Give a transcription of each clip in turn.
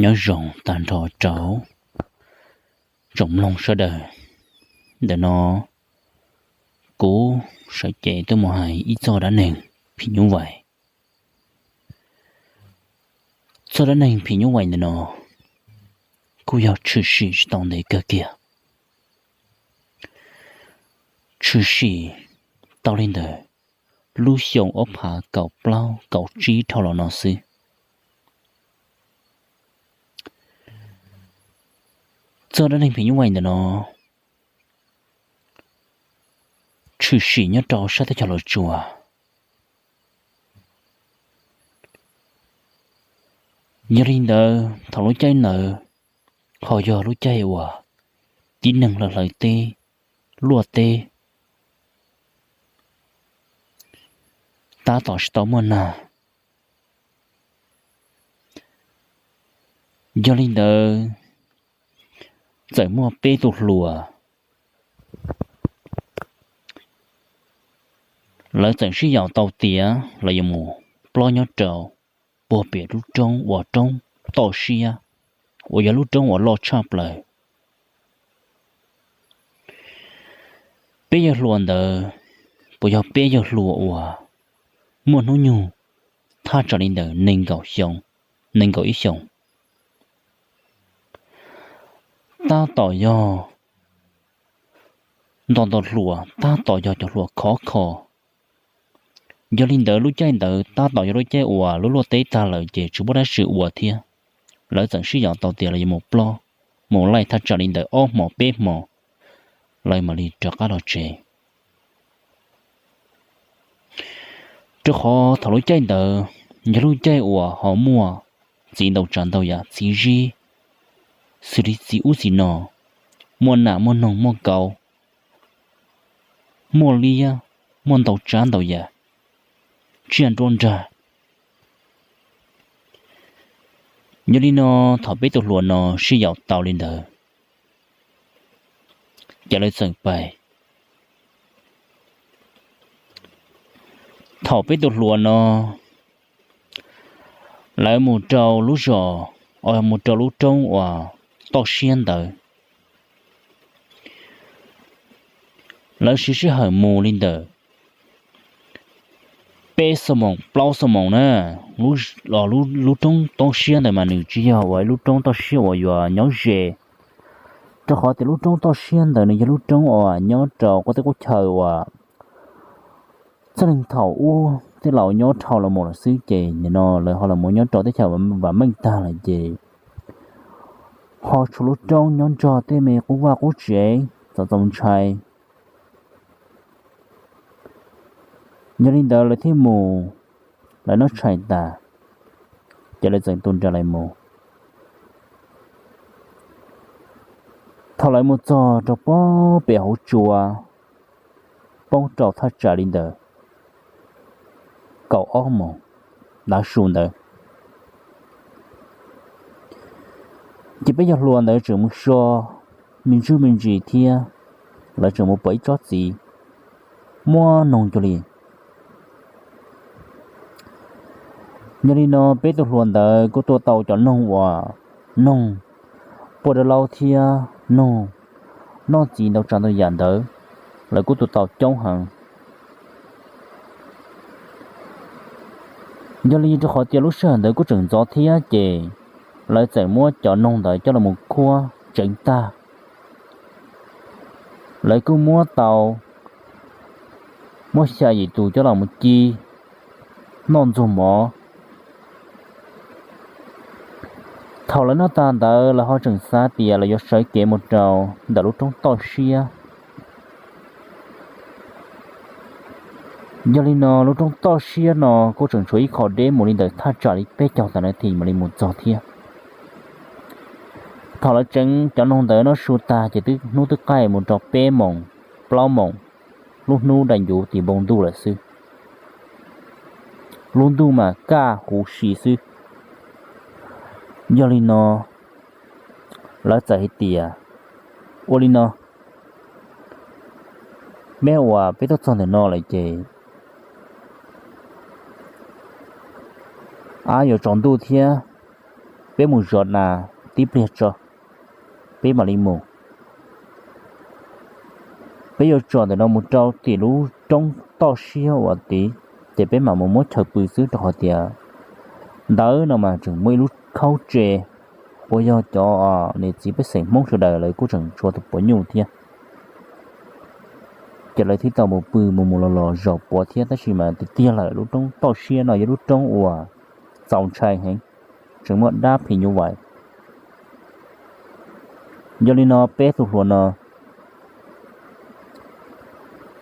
Nyob zoo tag nrho rau tsoom mloog sawv daws. Ntawm no kuv sawv cev tuaj mus hais ib txoj dab neeg phim nyuj vais. Txoj dab neeg phim nyuj vais ntawm no kuj yog tshwm sim tsis tau ntev kawg kiag. Tshwm sim tau li ntawm lub xyoo ob phav kaum plaub kaum tsib dhau los no xwb. Txoj dab neeg phim nyuj vais ntawm no tshwm sim nyob rau sab teb chaws Los Tsuas. Yog li ntawd thaum lub caij ntawd ho yog lub caij uas tib neeg hlawv hlawv teb, luaj teb, tab tom tsis tau muaj nag. Yog li ntawd txawm muaj peb tus hluas, lawv txawm sib yaum tau tias lawv yuav mus plob nyob rau puag pem lub roob uas roob toj siab, uas yog lub roob uas loj tshaj plaws. Peb yawg hluas ntawd puas yog peb yawg hluas uas muaj hnub nyoog thaj tsam li ntawm nees nkaum xyoo, nees nkaum ib xyoos, tab tom yog nto nto hluas, tab tom yog cov hluas khov kho. Yog li ntawd lub caij ntawd tab tom yog lub caij uas lub luaj teb tag lawm ces tsis muaj dab tsi ua thiab. Lawv txawm sib yaum tau tias lawv yuav mus plob, mus laij thaj tsam li ntawm ob hmos peb hmos, lawv mam li rov qab los tsev. Rau qhov thaum lub caij ntawd yog lub caij uas ho muaj txiv ntau tsav ntau yam, txiv zib, xws li txiv ub txiv no, muaj nas muaj noog muaj kauv, muaj liab, muaj ntau tsav ntau yam, tsiaj nruab nrag. Yog li no, thaum peb tus hluas no sib yaum tau li ntawd, ces lawv txawm pais. Thaum peb tus hluas no lawv mus rau lub zos, mus rau lub roob uas toj siab ntawd, lawv siv sij hawm mus li ntawm peb xuab moos plaub xuab moos na. Lub roob toj siab ntawd mas nws tsis yog ua ib lub roob toj siab uas yuav nyob ze, rau qhov tias lub roob toj siab ntawd nws yog lub roob uas nyob rau qub teb qub chaw uas txoj neeg thaum ub tej laus nyob dhau los mus lawm xwb, ces nim no lawv ho los mus nyob rau teb chaws vam meej tag lawm ces ho tshuav lub roob nyob nrog tej me qub vaj qub tsev txaus txaus ntshai. Yog li ntawd lawv thiaj mus, lawv noj tshais tas, ces lawv txawm tu nra lawv mus. Thaum lawv mus txog rau pem hauv tsua, poob rau thaj tsam li ntawm kaum ob moos tav su ntawd, ces peb yawg hluas ntawd tseem mus so me ntsuj me ntsis thiab lawv tseem mus pom ib tsob txiv muaj noog cuag li. Yog li no peb tus hluas ntawd kuj tua tau cov noog uas noog pua dawb laub thiab noog noj txiv ntau tsav ntau yam ntawd, lawv kuj tua tau coob heev. Yog li rau qhov tias lub sij hawm ntawd kuj tseem ntxov thiab ces lawv txawm muab cov noog ntawd coj los khuab tseev tag. Lawv kuj muab tau, muab xya yim tus coj los ci noj ntxuag mov. Thaum lawv noj tas ntawd lawv ho tseem xav tias lawv yuav sawv kev mus rau ntawm lub roob toj siab. Yog li no lub roob toj siab no kuj tseem tshuav ib qho deb mus li ntawm thaj tsam li peb caug tam na thi mam li mus txog thiab. Thaum lawv tseev cov noog ntawd noj su tag ces twb hnub twb qaij mus rau peb moos plaub moos, lub hnub dai ncuv tim npoo ntuj lawm xwb. Lub ntuj mas kaj huv si xwb. Yog li no lawv txawm hais tias, ua li no, peb uas peb tuaj txog ntawm no lawm ces ab yuav tsaus ntuj thiab, Peb mus zov nas tib pliag tso, peb mam li mus. Peb yuav tsom ntawm no mus rau tim lub roob toj siab uas tid, ces peb mam mus muab chaw pw xwb, rau qhov tias ntawd no mas tseem muaj ib lub khaub tse uas yog cov niam txiv pej xeem Hmoob sawv daws lawv kuj tseem tshuav tus puav nyuj thiab. Ces lawv thiaj tau mus pw mus mus los los zaum puav thiab, tab sis mas tiag tiag lawm lub roob toj siab no yog lub roob uas txaus ntshai heev, tseem muaj dab phim nyuj vais. Yog li no peb tus hluas no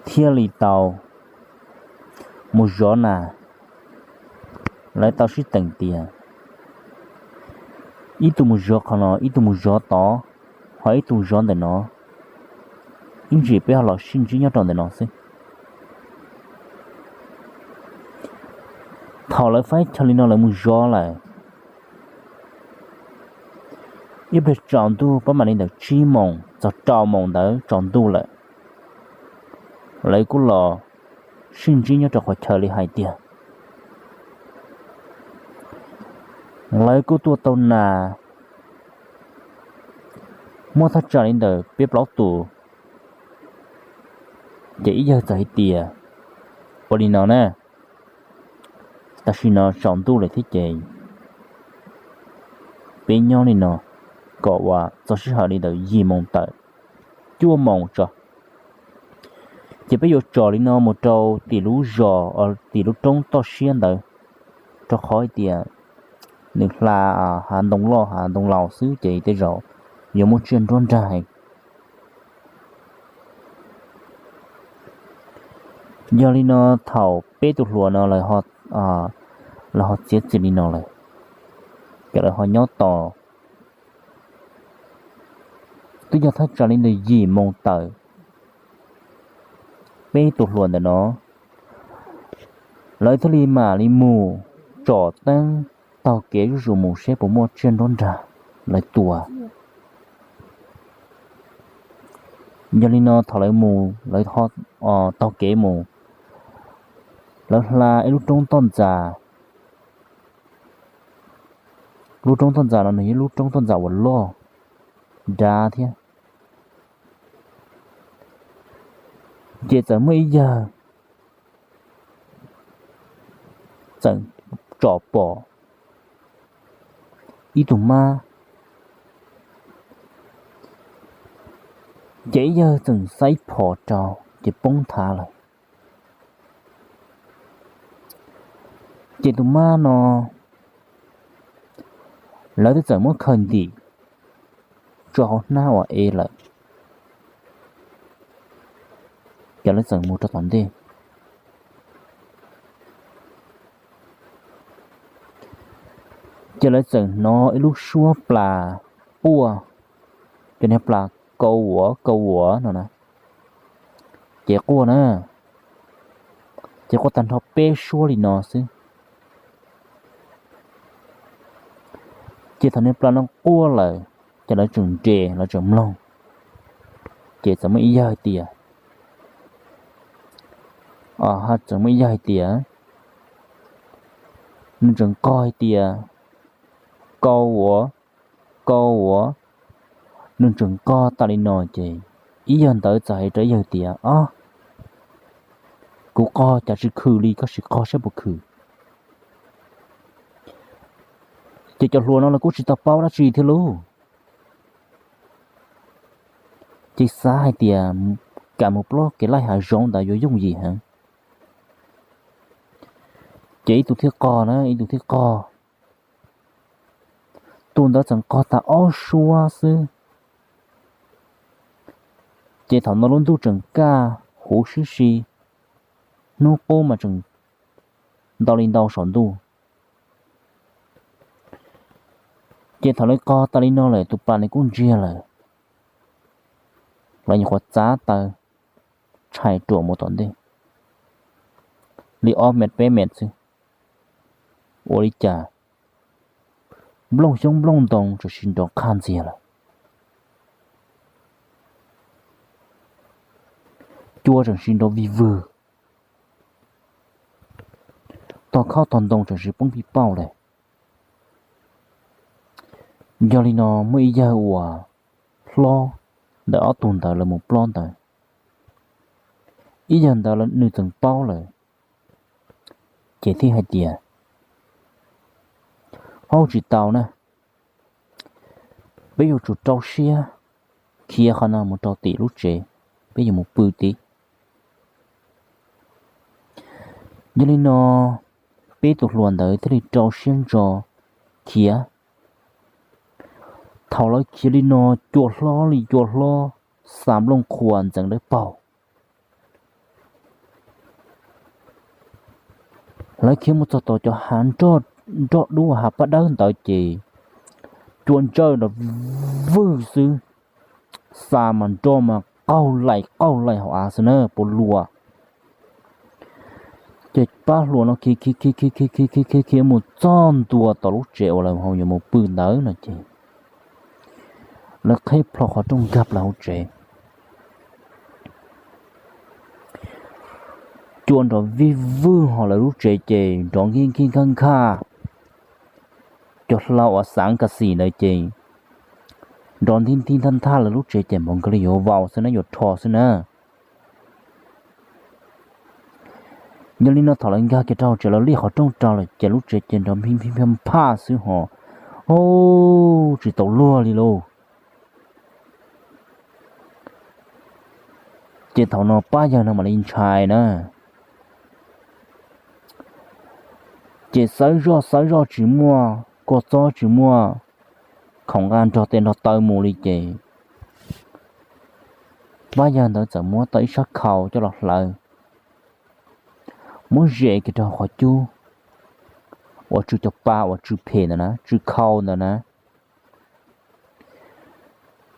thiaj li tau mus zov nas. Lawv tau sib teem tias ib tug mus zov qhov no, ib tug mus zov tod, ho ib tug zov ntawm no, ib ntsis peb ho los sib ntsib nyob rau ntawm no xwb. Thaum lawv faib chaw li no lawv mus zov lawm, ib pliag tsaus ntuj pab mam li ntawm tsib moos txog rau moos ntawd tsaus ntuj lawm, lawv kuj los sib ntsib nyob rau qhov chaw li hais tias lawv kuj tua tau nas muaj thaj tsam li ntawm peb plaub tus. Ces ib yawg txawm hais tias, ua li no na, tam sim no tsaus ntuj lawm thiab ces peb nyob li no kom uas txog sij hawm li ntawm yim moos tawm cuaj moos tso, ces peb yuav tsom li no mus rau tim lub zos, tim lub roob toj siab ntawd, rau qhov hais tias nws hla hav ntoo loj hav ntoo laus xwb ces tej zaum yuav muaj tsiaj nruab nrag heev. Yog li no thaum peb tus hluas no lawv ho txiav txim li no lawm, ces lawv ho nyob tos twb yog thaj tsam li ntawm yim moos tawm, peb tus hluas ntawm no lawv thiaj li mam li mus tsom teeb taug kev zuj zus mus seb puas muaj tsiaj nruab nrag lawv tua. Yog li no thaum lawv mus lawv taug kev mus, lawv hla ib lub roob toj ntxas. Lub roob toj ntxas no nws yog lub roob toj ntxas uas loj dav thiab. Ces txawm muaj ib yawg txawm tsom pom ib tug mab, ces ib yawg txawm xaib phom rau ces poob nthav lawm. Ces tus mab no lawv twb txawm muab khaws ntim tso hauv hnab uas ev lawm, ces lawv txawm mus rau tom ntej. Ces lawv txawm hnov ib lub suab plas quaj, cov niag plas kau uav kau uav no na, ces quaj na, ces quaj tag nrho peb suab li no xwb. Ces thaum niag plas no quaj lawm, ces lawv tseem nres lawv tseem mloog, ces txawm muaj ib yawg hais tias, txawm muaj ib yawg hais tias, nws tseem qog hais tias, kau uav, kau uav, nws tseem qog tas li no ces ib yawg ntawd txawm hais rau ib yawg tias, ob, kuv qog cas tsis khwm li, koj sim qog saib puas khwm. Ces cov hluas no los kuj tsis tau paub dab tsi thiab lauj, ces xav hais tias kam mus plob kev laij hav zoov ntawd yuav yooj yim heev. Ces ib tug thiaj qog na, ib tug thiaj qog, tus ntawd txawm qog tag ob suab xwb. Ces thaum no lub ntuj tseem kaj huv sib si, hnub qub mas tseem ntau li ntau saum ntuj. Ces thaum lawv qog tas li no lawm tus plas nws kuj ntsiag lawm, lawv nyuam qhuav txav taw tshais ruam mus tom ntej li ob mev peb mev xwb, ua li cas nplooj xyoob nplooj ntoo tseem sib nrov qhaj ntxiag lawm, cua tseem sib nrov vij vwg, tog khob tog ntoo tseem sib poob pij pauj lawm. Yog li no muaj ib yawg uas hlob ntawm ob tug ntawd lawv mus plob ntawd, ib yawg ntawd nws txawm paub lawm, ces thiaj hais tias, Hauj, tsis tau na, peb yuav tsum rau siab khiav qhov no mus rau tim lub tsev, peb yuav mus pw tid. Yog li no peb tus hluas ntawd thiaj li rau siab ntso khiav. Thaum lawv khiav li no, cua hlob li cua hlob, xa nplooj qhuav ntxeev dawb paug. Lawv khiav mus txog tom cov hav nroj dub, hav paj dawb ntawd ces cua ntsawj nrov vwg xwb, xa mas nroj mas qaug laim qaug laim hauv av xwb na, puas luag. Ces pab hluas no khiav khiav khiav khiav khiav khiav khiav khiav khiav mus txog ntua tom lub tsev uas lawv yuav mus pw ntawd no ces lawv qheb plho qhov rooj nkag plaws hauv tsev. Cua nrov vij vwg ho lawv lub tsev ces nrov nkig nkig nkag nkag. Cov hlau uas xav kas xis ntawd ces nrov ntig ntig nthaj nthaj lawv lub tsev ces npaum nkaus li yuav vau xwb na, yuav rho xwb na. Yog li no thaum lawv nkag kiag rau hauv tsev, lawv liaj qhov rooj rau lawm ces lub tsev ces nrov nphij nphij nphaj nphaj xwb ho, ub, tsis tau luag li lauj. Ces thaum no pab yawg no mam li ntshai na. Ces xawv zoj xawv zoj tsis muaj kua txob tsis muaj khoom nqa nrog tes nrog taw mus li ces pab yawg ntawd txawm muab tau ib sab khau coj los hlawv, muab zes kiag rau qhov cub uas tsw cov pa uas tsw phem ntawd na, tsw khau ntawd na.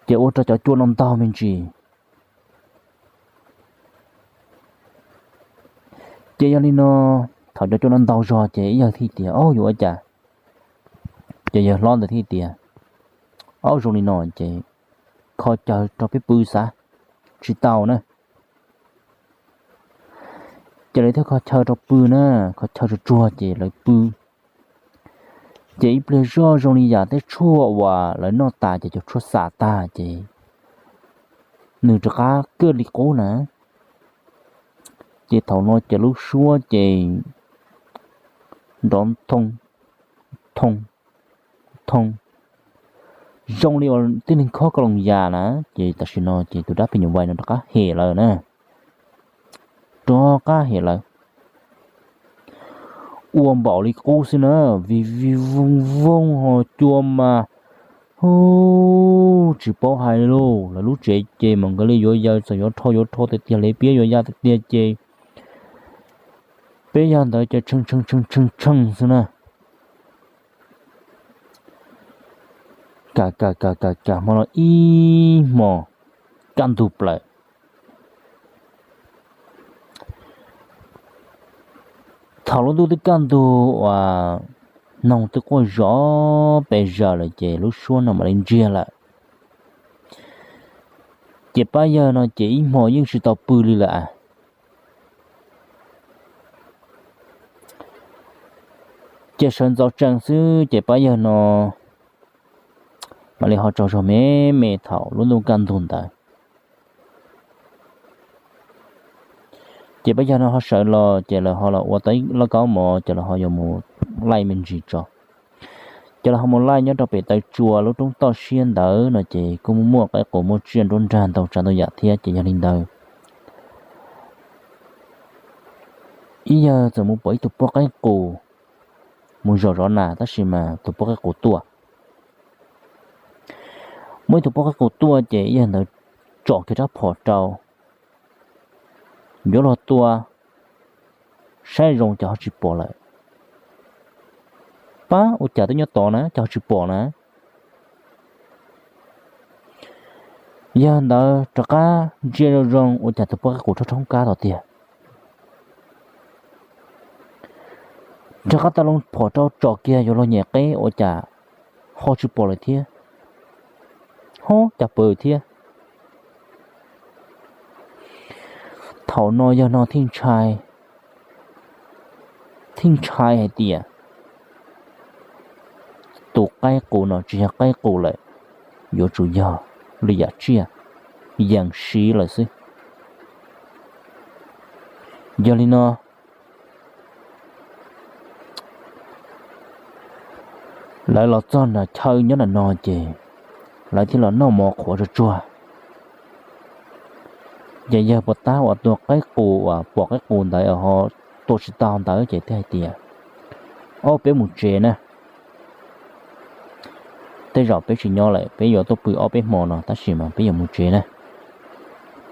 Ces ua rau cov cua no ntaug me ntsis. Ces yog li no, thaum cov cua no ntaug zog ces ib yawg thiaj tias, Au, yuav ua cas? Ces yawg hlob ntawd thiaj tias, Au, zoo li no ces kho chaw rau peb pw xav, tsis tau na. Ces lawv thiaj kho chaw rau pw na, kho chaw tsuag tsuag ces lawv pw. Ces ib pliag zoj zoo li yam tej tshuaj uas lawv noj tas ces cov tshuaj xam tag ces nws rov qab kaj li qub na. Ces thaum no ces lub suab ces nrov thoo thoo thoo, zoo li uas tib neeg khob ko loos yas na. Ces tam sim no ces tus dab phim nyuj vais no rov qab hem lawm na, rov qab hem lawm. Ua npaum li qub xwb na, vij vij vooj vooj ho cua mas, hu, tsis paub hais li lauj. Lawv lub tsev ces mas nkaus li yuav yaw, txawm yuav rho yuav rho tiag tiag, lawv piab yuav ya tiag tiag ces peb yawg ntawd ces tshee tshee tshee tshee tshee xwb na. Kam kam kam kam kam hmo no ib hmos kaj ntug plaws. Thaum lub ntuj twb kaj ntug uas noog twb quaj zom pes zaws lawm ces lub suab no mam li ntsiag lawm. Ces pab yawg no ces ib hmo yeej tsis tau pw li lawm. Ces sawv ntxov tsees xwb ces pab yawg no mam li ho tsaug zog me me thaum lub ntuj kaj ntug ntawd. Ces pab yawg no ho sawv los ces lawv ho los ua tau ib lauj kaub mov ces lawv ho yuav mus laij me ntsis tso. Ces lawv ho mus laij nyob rau pem taw tsua lub roob toj siab ntawd no ces kuj muaj muaj qaib qus muaj tsiaj nruab nrag ntau tsav ntau yam thiab ces yog li ntawd ib yawg txawm mus pom ib tug poj qaib qus mus zom zov nas tab sis mas tus poj qaib qus tuaj. Muaj ib tug poj qaib qus tuaj ces ib yawg ntawd tsom kiag rab phom rau, yuav luag tua saib zoo ces ho tsis pom lawm. Pab ua cas twb nyob tod na ces ho tsis pom na. Yawg ntawd rov qab ntsia zoo zoo ua cas tus poj qaib qus rov rhoob kab tod tiag. Rov qab tau loo phom rau tsom kiag yuav luag nyem qeb ua cas ho tsis pom lawm thiab. Ho cas pw thiab. Thaum no yawg no thiaj ntshai, thiaj ntshai hais tias tus qaib qus no tsis yog qaib qus lawm, yuav tsum yog lwm yam tsiaj yees siv lawm xwb. Yog li no, lawv los txog nram chaw nyob nram no ces lawv thiaj los noj mov qhuav tsuag tsuag. Ces yawg puas tab uas tua qaib qus uas pom qaib qus ntawd ho tua tsis tau ntawd ces thiaj hais tias, ob peb mus tsev na. Tej zaum peb tsis nyob lawm, peb yuav tuaj pw ob peb hmo no tab sis mas peb yuav mus tsev na.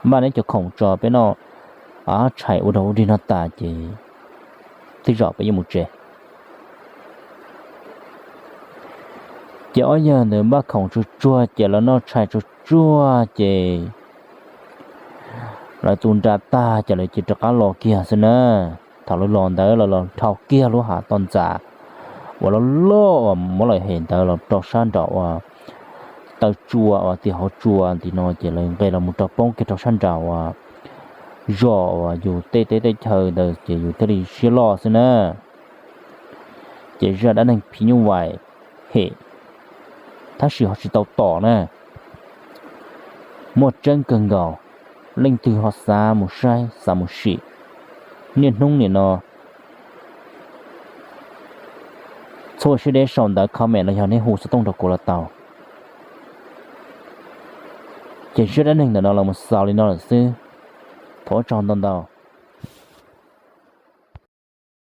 Npaj neb cov khoom tso peb noj tshais ua dog ua dig no tas ces tej zaum peb yuav mus tsev. Ces ob yawg ntawd npaj khoom tsuag tsuag ces lawv noj tshais tsuag tsuag ces lawv tu nra tag ces lawv cia rov qab los kiag xwb na. Thaum lawv los ntawd lawv los dhau kiag lub hav toj ntxas uas loj loj uas muab lawv hem ntawd los rau sab nraum uas taw tsua uas tim hauv tsua tim no ces lawv nqes los mus rau poob kiag rau sab nraum uas zos uas yus tej teb tej chaw ntawd ces yus thiaj li siab loj xwb na. Ces zaj dab neeg phim nyuj vais hem tab sis ho tsis tau tom na. Muaj tseeb kawg nkaus, leej twg ho xav mus saib xav mus sim niaj hnub nim no, txhob siab deb sau ntawv comment los yog nej hu xov tooj rau kuv los tau. Ces zaj dab neeg ntawm no los mus xaus li no lawm xwb. Thov ua tsaug ntau ntau.